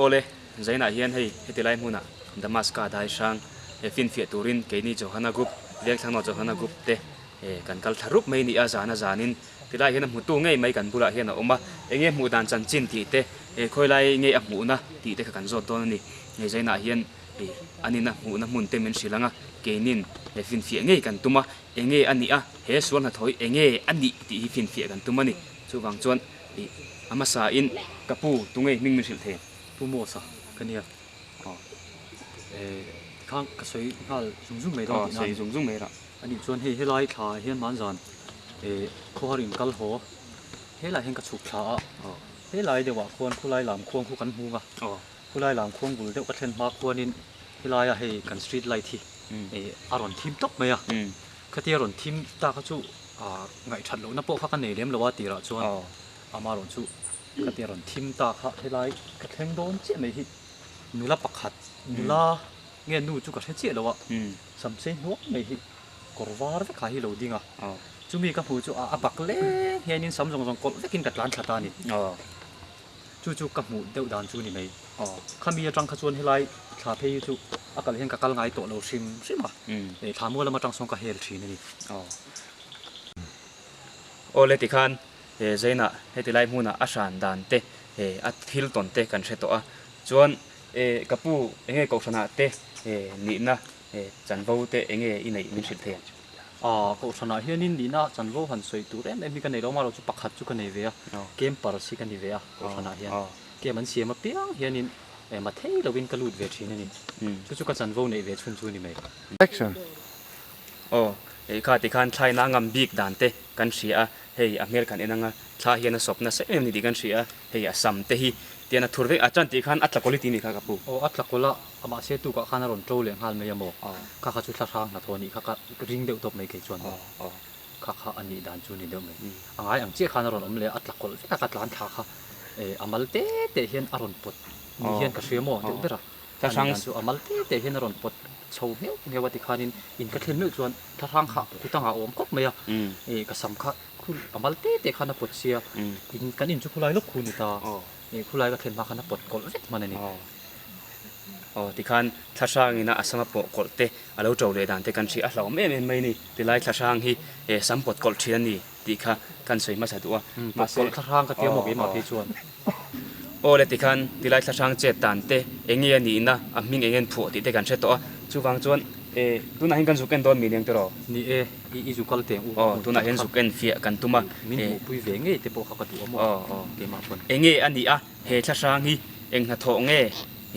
Awle, Zainah hian hei heti lai hmunah Damaska dai hrang he finfiah turin keini Johana Group, Vengthlangnawh Johana Group te kan kal thla rup mai ni a, zana zanin tilai hian a hmutu ngei mai kan bulah hian a awm a, enge hmuh dan chanchin tih te, khawi lai nge a hmuhna tih te kha kan zawt dawn a ni. Hei Zainah hian an ina hmuhna hmun te min hrilh ang a, keinin he finfiah ngei kan tum a, enge a nih a, he sual hnathawh hi enge a nih tih hi finfiah kan tum a ni. Chuvang chuan ih a hmasa in ka pu tunge hming min hrilh thei? Pu Mawsa ka nia. Aw. Eh tikhan ka sawi nghal zung zung mai dawn tihna a ni. Aw sawi zung zung mai rah. A nih chuan hei helai thla ah hian hmanzan eh khawhar in kal haw helai hian ka chhuk thla a. Aw. Helai deuh ah khuan khulai lam khuang khu kan hmung a. Aw. Khulai lam khuang bul deuh ka thlen hma khuanin helaia hei kan street light hi eh a rawn thim tawp mai a. Khatia rawn thim ta kha chu ngaihthat lohna pawh kha ka nei lem lo a tirah chuan ama rawn chu khatia rawn thim ta kha helai ka thleng dawn chiah mai hi nula pakhat nula nge nu chu ka hre chiah lo a samsei hnuang mai hi kawr var vek ha hi lo ding a chumi ka hmuh chu a bak leng hianin sam zawng zawng kawlh vekin ka tlan thla ta a ni. Chu chu ka hmuh deuh dan chu ni mai. Khami atang kha chuan helai thla phei hi chu a kal hian ka kal ngai tawh lo hrim hrim a, thla mual lam atang sawn ka hel thin a ni. Awle tikhan he Zainah heti lai hmunah a hran dan te a thil tawn te kan hre tawh a, chuan ka pu enge kohhranah te nihna chanvo te enge i neih min hrilh thei ang? Aw, Kohhranah hianin nihna chanvo han sawi tur em em hi ka nei lo, amaherawhchu pakhat chu ka nei ve a, campers hi ka ni ve a Kohhranah hian. Camp an siam apiang hianin ma thei lovin ka lut ve thin a ni. Chu chu ka chanvo neih ve chhun chu a ni mai. Action. Aw, hei kha tikhan thlaina a ngam bik dan te kan hria a, hei a hmel kan en anga thla hian a sawp nasa em em ni tih kan hria a, hei a sam te hi tian a thur vek a, chuan tih khan a tla quality a nih kha ka pu. Aw, a tla kawlh a, Amah se tukah khan a rawn ṭo leh nghal mai a maw? Kha kha chu thla hrang hnathawh a nih kha ka ring deuh tawp mai kei chuan maw? Kha kha a nih dan chu a ni deuh mai. A ngai ang chiah khan a rawn awm leh a, a tla kawlh vek a, ka tlan thla kha a mal te te hian a rawn pawt ni hian ka hria maw deuh ber a. A nih dan chu a mal te te hian a rawn pawt chho ngheuh ngheuh a tikhanin in ka thlen meuh chuan thla hrang kha kutangah a awm khawp mai a, ka sam kha khu a mal te te khan a pawt sia, in kan in chu khulai lawk khu ni ta. Khulai ka thlen hma khan a pawt kawlh vek hman a ni. Aw tikhan thlahrang ina a sam a pawh kawlh te a lo to leh dan te kan hria a hlauhawm em em mai a ni. Tilai thlahrang hi sam pawt kawlh thin a ni tih kha kan sawi hmasa duh a. Pawt kawlh thlahrang ka tia maw keimah phei chuan. Aw le tikhan tilai thlahrang chet dan te eng nge a nihna a hming eng nge an phuah tih te kan hre tawh a. Chuvang chuan tunah hian kan zuk en dawn mi aniang tiraw? Ni e, i i zu kal teng u. Aw tunah hian zuk en fiah kan tum a. Min hmuhpui ve ngei te pawh kha ka duh a maw keimah pawn. Eng nge a nih a? He thlahrang hi eng hnathawh nge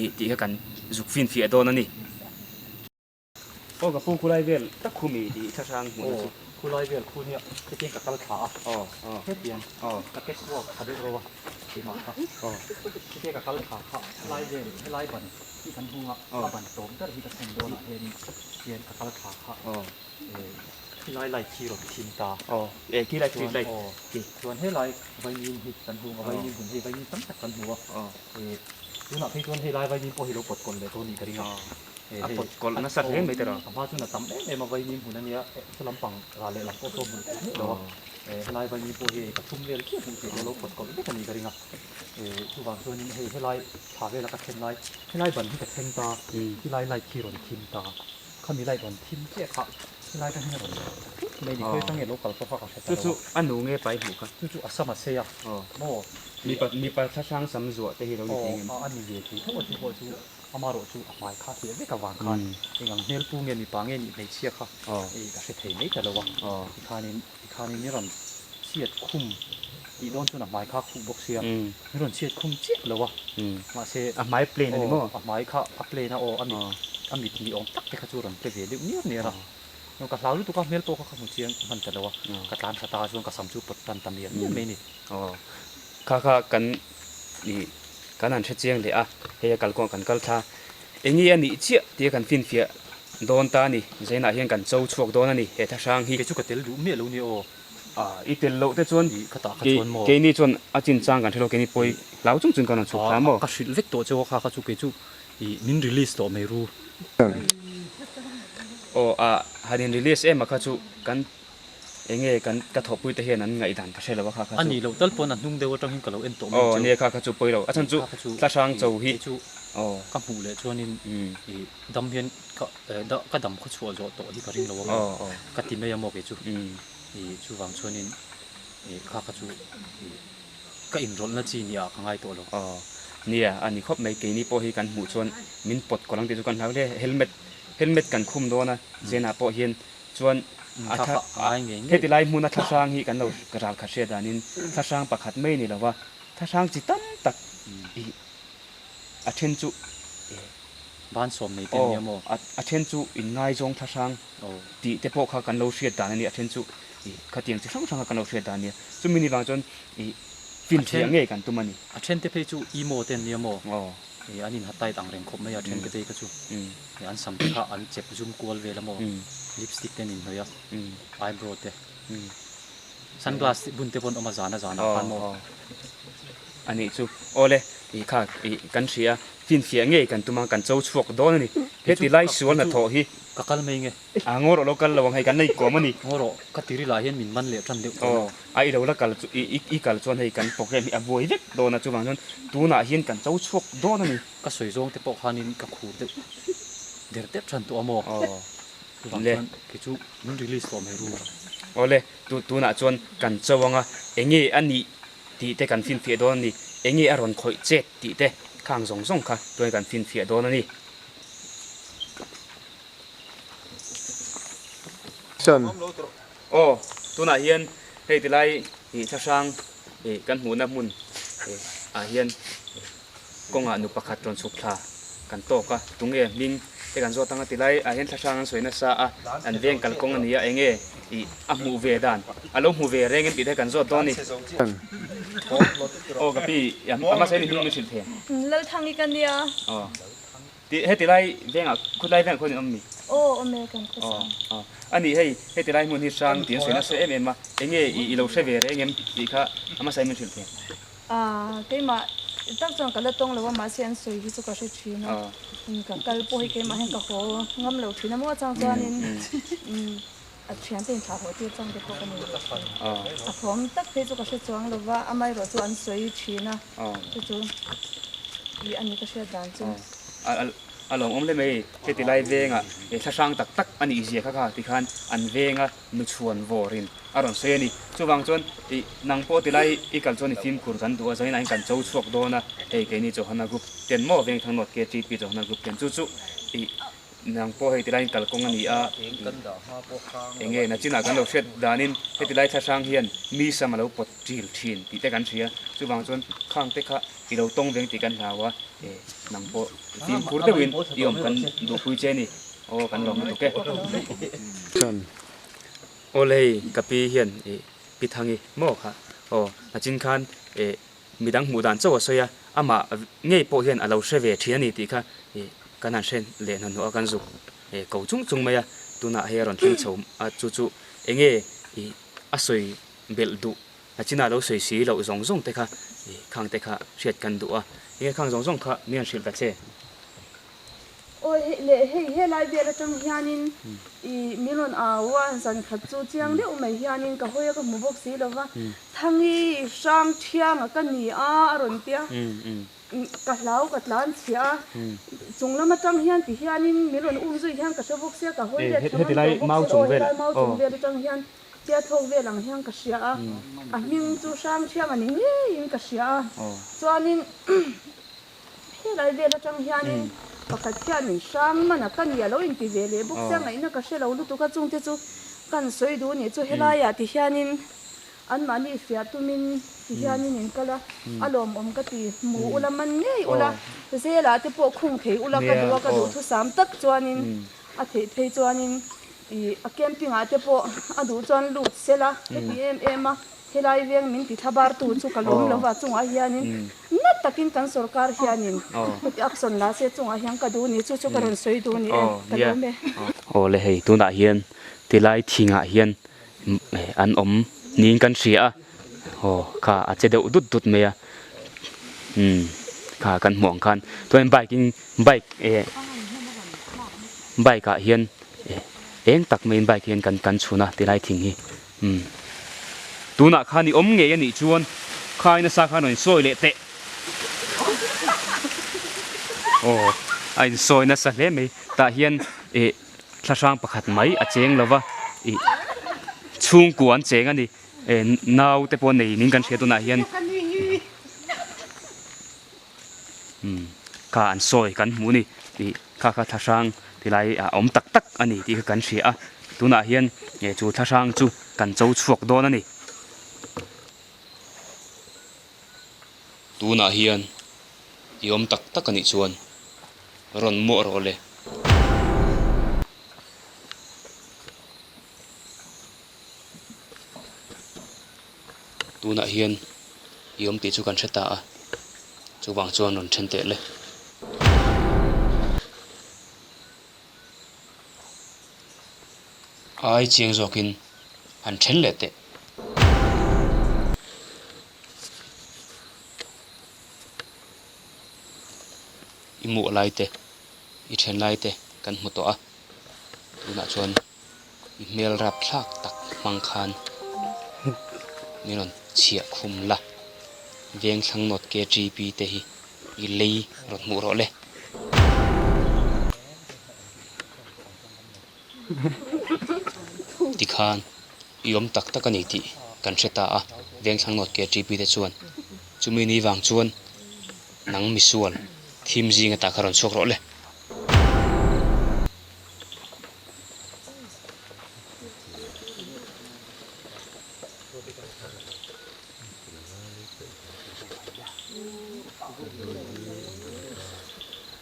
ih tih kha kan zuk finfiah dawn a ni. Aw ka pu khulai vel tak khu mi tih thlahrang hmuhna chu. Aw khulai vel khu nia hetiang ka kal thla a. Aw aw. Hetiang aw ka ke chhuak tha deuh ro a keimah kha. Aw. Hetiang ka kal thla kha helai vel helai ban hi kan hung a a ban tawp ber hi ka thlen dawnah hianin hian ka kal thla kha. Aw. Khilai light khi rawn thim ta. Aw, eh khilai street light khi. Chuan helai vaimim hi kan hung a, vaimim hun hei vaimim tam tak kan hmu a. Eh, tunah phei chuan helai vaimim pawh hi lo pawt kawlh leh tawh a nih ka ring a. A pawt kawlh nasa hle mai tiraw. A hma chuan a tam em em a vaimim hun a nia, saw lampang ral leh lam pawh saw hmuh theih miah lo a. Eh, helai vaimim pawh hi hei pathum vel chiah hmuh theih tawh lo pawt kawlh vek a nih ka ring a. Eh, chuvang chuanin hei helai thla vela ka thlen lai, helai ban hi ka thleng ta, khilai light khi rawn thim ta. Khami light rawn thim chiah kha helai atang hian a rawn thut mai ni khawi atang nge lo kal pawh kha ka hre ta lo a. Chu chu a nu nge pai hmuh kha? Chu chu a sam a sei a maw? Mipa mipa thlahrang sam zuah te hi lo ni thei ngem? Aw a ni ve thei tho a chu pawh chu ama rawh chu a hmai kha hliah vek avang khan eng ang hmel pu nge mipa nge nih hmeichhia kha ei ka hre thei mai ta lo a. Tikhanin tikhanin i rawn chhiat khum tih dawn chuan a hmai kha a khuh bawk sia i rawn chhiat khum chiah lo a mahse a hmai plain a ni maw? A hmai kha a plain a aw a mit a mit ni awm tak te kha chu rawn tle ve deuh niar niar a ka hlau lutuk a hmel pawh kha ka hmu chiang hman ta lo a ka tlan tha ta chuan ka sam chu pawt tan ta mial mial mai a ni. Aw kha kha kan ih kan han hre chiang leh a hei a kalkawng kan kal thla eng nge a nih chiah tia kan finfiah dawn ta a ni Zainah hian kan cho chhuak dawn a ni he thlahrang hi. Kei chu ka tel duh miah lo nia aw. I tel loh te chuan keini chuan a chinchang kan hre lo, keini pawi hlau chung chung kan rawn chhuk thla maw? Ka hrilh vek tawh che aw kha kha chu kei chu i min release tawh mai ru. Aw a han in release em a kha chu kan Enge kan ka thawhpui te hian an ngaihdan ka hre lo a kha kha chu. A nih loh tal pawn a hnung deuh atangin ka lo en tawh mai chu. Aw nia kha kha chu pawi lo. A chhan chu thlahrang cho hi. Kei chu ka hmuh leh chuanin i dam hian ka ka dam khaw chhuah zawh tawh hi ka ring lo a maw ka ti mai a maw kei chu. I chuvang chuanin i kha kha chu i ka inrawlhna chi ni ah ka ngai tawh lo. Aw nia a ni khawp mai keini pawh hi kan hmuh chuan min pawt kawlh ang tih chu kan hlau hle. Helmet helmet kan khum dawn a zenah pawh hian Chuan a thla heti lai hmuna thlahrang hi kan lo ral khat hriat danin thlahrang pakhat mai ni lova thlahrang chi tam tak i a then chu Ban sawm nei te nia maw? A then chu inngaizawng thlahrang tih te pawh kha kan lo hriat dan a ni, a then chu i khatiang chi hrang hrang kha kan lo hriat dan a nia. Chumi ni vang chuan i finfiah ngei kan tum a ni. A then te phei chu emo te an nia maw? Ih an inha tight ang reng khawp mai a then te phei kha chu ih an sam te kha an chep zum kual vel a maw lipstick te an inhnawih a eyebrow te sunglass bun te pawh an awm a zan a zan ah khan maw. A nih chu awle ih kha ih kan hria finfiah ngei kan tum a kan cho chhuak dawn a ni heti lai sual hnathawh hi. Ka kal mai nge. A ngaw rawh lo kal lo ang hei kan nei kawm a ni. Ngaw rawh ka tiri lah hian min man leh tan deuh tawh. Aw a i lo la kal chu i i kal chuan hei kan program hi a buai vek dawn a chuvang chuan tunah hian kan cho chhuak dawn a ni. Ka sawi zawng te pawh khanin ka khur deuh der der tan tawh a maw. Aw Chuvang chuan kei chu min release tawh mai ru. Awle tu tunah chuan kan cho anga enge a nih tih te kan finfiah dawn a ni enge a rawn khawih chet tih te khang zawng zawng kha tunah kan finfiah dawn a ni. Aw, tunah hian hei tilai ih thlahrang ih kan hmuhna hmun ih ah hian kawngah nu pakhat rawn chhuk thla kan tawk a, tunge hming te kan zawt anga tilai ah hian thlahrang an sawi nasa a, an veng kalkawng a ni a, enge ih a hmuh ve dan a lo hmu ve reng em tih te kan zawt dawn a ni. Aw ka pi a hmasa hian i hming min hrilh thei ang. Lalthangi ka nia. Aw. Ti heti lai vengah khawtlai vengah khuan in awm mi? Aw awm e kan khawsa. Aw aw a nih hei heti lai hmun hi hrang tih an sawi nasa em em a enge i i lo hre ve reng em tih kha a hmasa in min hrilh thei. Aaa keimah tak chuan ka la tawng lo a mahse an sawi hi chu ka hre thin a ka kal pawh hi keimah hian ka haw ngam lo thin a maw chang chuanin a thiante in thlah haw tir chang te pawh ka nei ve thin. A thawm tak phei chu ka hre chuang lo va amaherawh chu an sawi thin a chu chu ih a ni ka hriat dan chu. A lawmawm hle mai heti lai venga thlahrang tak tak a nih zia kha kha tikhan an venga nuchhuan vawrin a rawn sawi a ni. Chuvang chuan ih nang pawh tilai i kal chuan i fimkhur kan duh a zanin ah hian kan cho chhuak dawn a hei keini Johana group ten maw Vengthang North KTP Johana group ten chu chu ih Nang pawh hei tilaiin kalkawng a ni a, enge nachinah kan lo hriat danin heti lai thlahrang hian mi sam a lo pawt ṭil ṭhin tih te kan hria. Chuvang chuan khang te kha i lo tawng veng tih kan hlau a, nang pawh fimkhur deuhin i awm kan duhpui che a ni. Aw kan lawm lutuk e. Aw le hei ka pi hian pi Thangi maw kha aw nachin khan Midang hmuh dan chauh a sawi a, amah ngei pawh hian a lo hre ve thin a ni tih kha kan han hre leh hnahnawh a, kan zuk ko chung chung mai a, tunah hei a rawn thleng chho a, chu chu enge ih a sawi belh duh a chinah lo sawi si loh zawng zawng te kha ih khang te kha hriat kan duh a, enge khang zawng zawng kha mi han hrilh ta che. Awi hei leh hei helai vel atang hianin ih min rawn au a, zan khat chu chiang deuh mai hianin ka hawi a ka hmu bawk si lo va, Thangi hrang thianga ka ni a a rawn ti a, ka hlau ka tlan chhia a, chung lam atang hian ti hianin min rawn um zui hian ka hre bawk sia, ka hawi let tha ngam tawh bawk si aw helai mau chung vel atang hian tia thlawk vel ang hian ka hria a, a hming chu hrang thianga ni ngeiin ka hria a, chuanin. Helai vel atang hianin pakhat hianin hrang mana ka ni a lo inti ve leh bawk sia ngaihna ka hre lo lutuk a chungte chu kan sawi duh nih chu helaiah ti hianin anmahni fiah tumin ti hianin in kal a, a lawmawm ka ti hmu ula man ngei ula zelah te pawh khung thei ula ka duh a ka duhthusam tak chuanin a theih phei chuanin Ih, a camping ah te pawh a duh chuan lut sela heti em em a, helai veng min ti thlabar tu chu ka lawm lo va, chungah hianin na takin kan sorkar hianin heti action la se chungah hian ka duh ni, chu chu ka rawn sawi duh ni e, ka lawm e. Aw le hei tunah hian tilai thingah hian an awm niin kan hria a, aw kha a che deuh dut dut mai a, umm kha kan hmuh ang khan chuan bike in bike eh bike ah hian. Eng tak maiin bike hian kan kan chhun a tilai thing hi. Umm. Tunah khan i awm ngei a nih chuan khai nasa khan rawn insawi leh teh. Aw, a insawi nasa hle mai. Tah hian ih thlahrang pakhat mai a cheng lo va, ih chhungkua an cheng a ni. Eh nau te pawh nei niin kan hria tunah hian. Umm kha an sawi kan hmuh ni ih kha kha thlahrang tilai a awm tak tak a ni tih kha kan hria a tunah hian eh chu thlahrang chu kan cho chhuak dawn a ni. Tunah hian i awm tak tak a nih chuan rawn muah rawh le. Tunah hian i awm tih chu kan hre ta a, chuvang chuan rawn then teh le. Ai chiang zawkin han then leh teh. I muah lai te, i then lai te kan hmu tawh a, tunah chuan. I hmel rap thlak tak hmang khan min rawn chhiah khum la, Vengthlang North KTP te hi i lei rawn hmuh rawh le. Tikhan i awm tak tak a ni tih kan hre ta a, Vengthlang North KTP te chuan chumi ni vang chuan nang misual thim zing ata kha rawn chhuak rawh le.